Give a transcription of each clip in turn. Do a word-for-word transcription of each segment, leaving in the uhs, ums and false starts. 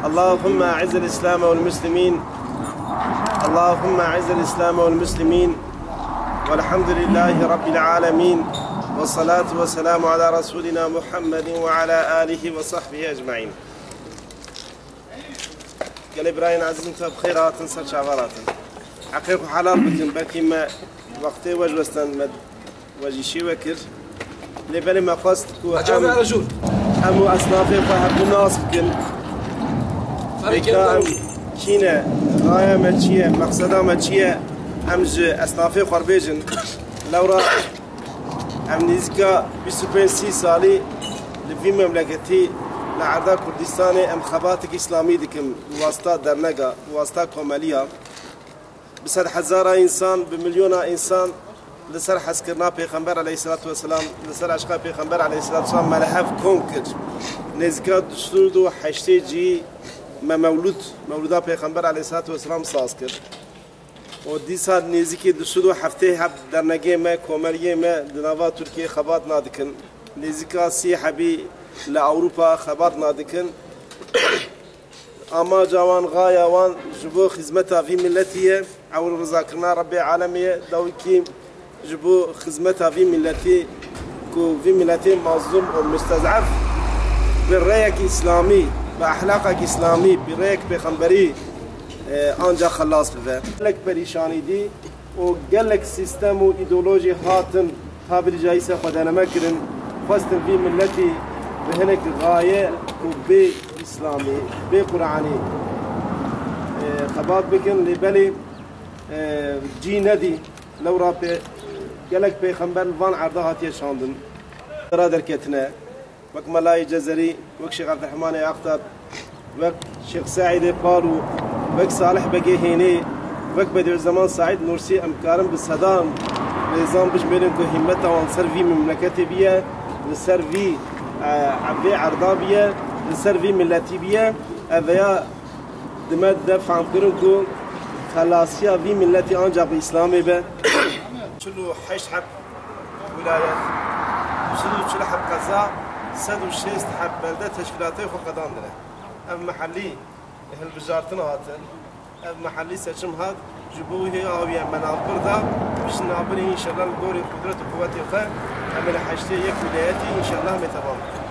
اللهم أعز الإسلام والمسلمين. اللهم أعز الإسلام والمسلمين. والحمد لله رب العالمين. والصلاة والسلام على رسولنا محمد وعلى آله وصحبه أجمعين. Gelê birayên ezîz, em te bi xêr hatin, ser çavan hatin. Heqê xwe helal bikin, belkî me wextê we ji westan me we jî şêwe kir. Lê belê me xwest ku Hecî em, Erejûn. Em û esnafê xwe hevdû nas bikin. Ferê Pêka kêmdar em û kî ne, raya me çi ye, mexseda me çi ye, em ji esnafê xwe re bêjin. Lewra em nêzîka bîst û pênc sî salî li vî memleketî, li erda Kurdistanê em xebatek îslamî dikin, bi wasta dernega, bi wasta komeliya. Bi sed hezara însan, bi milyona însan li ser hezkirina Pêxember aleyhisselatu vesselam, li ser eşqa Pêxember aleyhisselatu vesselam me li hev kom kir. Nêzîka du sed û heştê cihî me mewlûd, mewlûda Pêxember aleyhisselatu vesselam saz kir. Û dîsa nêzîkî du sed û heftê heb dernegê me, komeliyê me di nava Tirkiyê xebat nadikin. Nêzîka sî hebî li Ewropa xebat nadikin. Amaca wan, xaya wan ji bo xizmeta vî miletî ye, ew rizakirina Rebbê alemê ye, dawikî ji bo xizmeta vî miletî, ku vî miletê mazlûm û mustezef bi rêyek îslamî, bi ehlaqek îslamî, bi rêyek pêxemberî, e, anca xelas bibe. Gelek perîşanî dî û gelek sîstem û îdeolojî hatin, tabîrî caîse xwe deneme kirin, xwestin vî miletî bi hinek xaye û bê îslamî, bê Quranî, e, xebat bikin, lê belê, e, cî nedî. Lewra pê gelek pêxember li van erda hatiye şandin. Ra derketine. Wek Melayê Cezerî, wek Şêx Evdirehmanê Axtab, wek Şêx Seîdê Pal û wek Salih Begê Hênê, wek Bedîuzzeman Seîd Nursî, em karin bi sedan rêzan bijmêrin ku hîmmeta wan li ser vî memleketê biye, li ser vî, e, vê erda biye, li ser vî miletî biye. Ev veya Dime de fehmkirin ku xelasiya vî miletî ancax bi Îslamê be. Çil û heşt heb wilayet, du sed û çil heb qeza, sed û şêst heb belde teşkîlatê xwe qedandine. Ev mehellî hilbijartin hatin, ev mehellî seçim hat, ji bo wî hê awiye me navbir da, pişt navbirê înşallah li gorî qudret û quwetê xwe em ê li heştê yek wilayetî înşallah em ê temam bikin.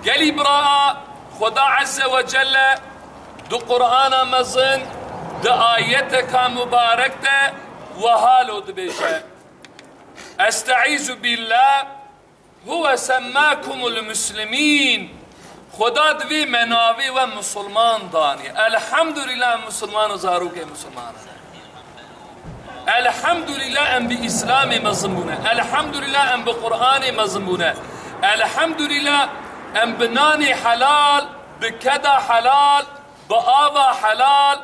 Gelî bira, Xweda Azze ve Celle di Qur'ana mezin, di ayeteka mubarek de wehalo dibêje: "Estaizu billah, huve semmakumul muslimin." Xweda divê me navê we musulman danî. Elhamdülillah, em musulman û zarokê musulman in. Elhamdülillah, em bi Îslamê mezin bûne. Elhamdülillah, em bi Qur'anê mezin bûne. Elhamdülillah, em bi nanê helal, bi keda helal, bi ava helal,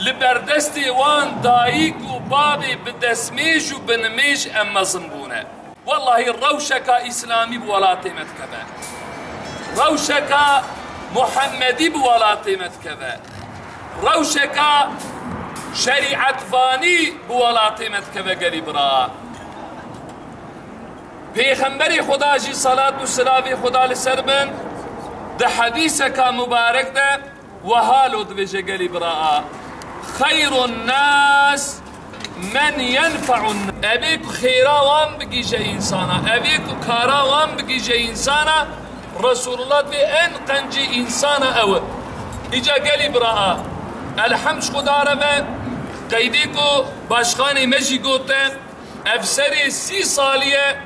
li berdestê wan dayik û bavê bi destmêj û bi nimêj em mezin bûne. Wellahî rewşeka Îslamî bi welatê me dikeve. Rewşeka Muhemmedî bi welatê me dikeve. Rewşeka şerîetvanî bi welatê me dikeve gelî bira. Pêxemberê Xweda jî salat û silavê Xweda li ser bin di hedîseka mubarek de Wehalo dibêje gelî bira a: "Xeyrun nas men yenfe'un nas." Evê ku xêra wan bigîje însana, evê ku kara wan bigîje însana, Resulullah dibê en qencî însana ew e. Îca gelî bira a, elhemd ji Xweda re be, qeydê ku başxanê me jî gote, Ev serê sî salî ye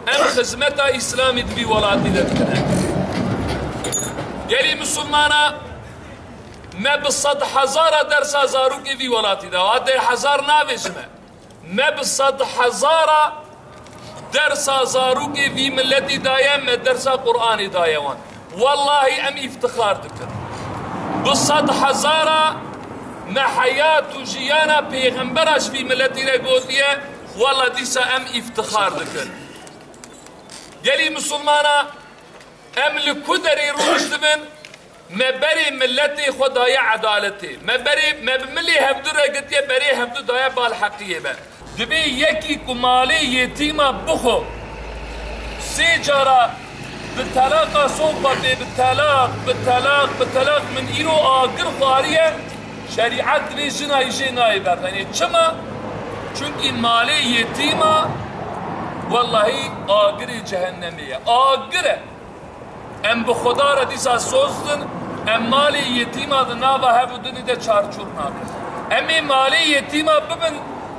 em xizmeta Îslamî di vî welatî de dikine. Gelî misilmana me bi sed hezara dersa zarokê vî welatî de, hatê hezar navêjime. Me bi sed hezara dersa zarokê vî miletî daye, me dersa Qur'anê daye wan. Wellahî em îftixar dikin. Bi sed hezara me heyat û jiyana pêxembera ji vî miletî re gotiye, wella dîsa em îftixar dikin. Gelî misilmana em li ku derê rûniştibin, me berê miletê xwe daye edaletê. Me berê, me bi milê hevdu re gitiye, berê hevdu daye balheqiyê be. Divê yekî ku malê yetîma bixwe, sê cara Bi talaqa sopa bê, bi talaq, bi talaq, bi talaq min îro agir xwariye, şerîet divê jina jê nayê berxenê. Çima? Çunkî malê yetîma wellahî agirê cehennemê ye. Agir e. Em bi Xweda re dîsa soz din, em malê yetîma di nava hev û dinê de çarçur nakin. Em ê malê yetîma bibin,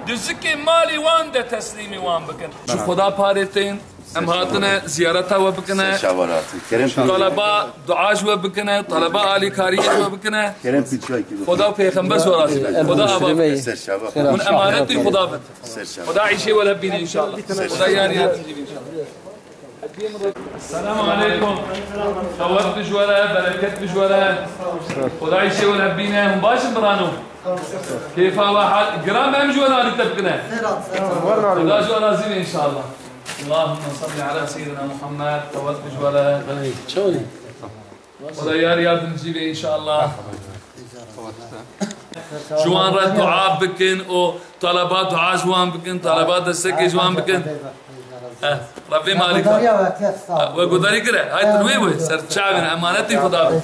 di zikê malê wan de teslîmî wan bikin. Ji Xweda parê tên, em hatine ziyareta we bikine. Ser çava rahat. Kerem Taleba dua ji we bikine, taleba alîkariyê ji we bikine. Kerem Pîçay ki. Xweda û Pêxember ji we razî be. Xweda ava bike. Ser çava. Hûn emanetî Xweda bin. Ser çava. Xweda îşê we li hev bîne înşallah. Xweda yarî hev bîne înşallah. Selamun aleykum. Qewet bi ji we re, bereket bi ji we re. Xweda îşê we li hev bîne. Hûn baş in birano? Kêfa we hal. Giran be em ji we re alî te bikine. Xweda ji we razî be înşallah. Allahümme salli ala seyyidina Muhammed. Qewet bi ji we re. Xweda yar yardimcî be înşallah. Ji wan re dua bikin û taleba dua ji wan bikin, taleba destekê ji wan bikin. Eh, Rebbê malî kar. Eh, we gudarî kire. Hay tu wê wê ser çavên emanetî Xuda bin.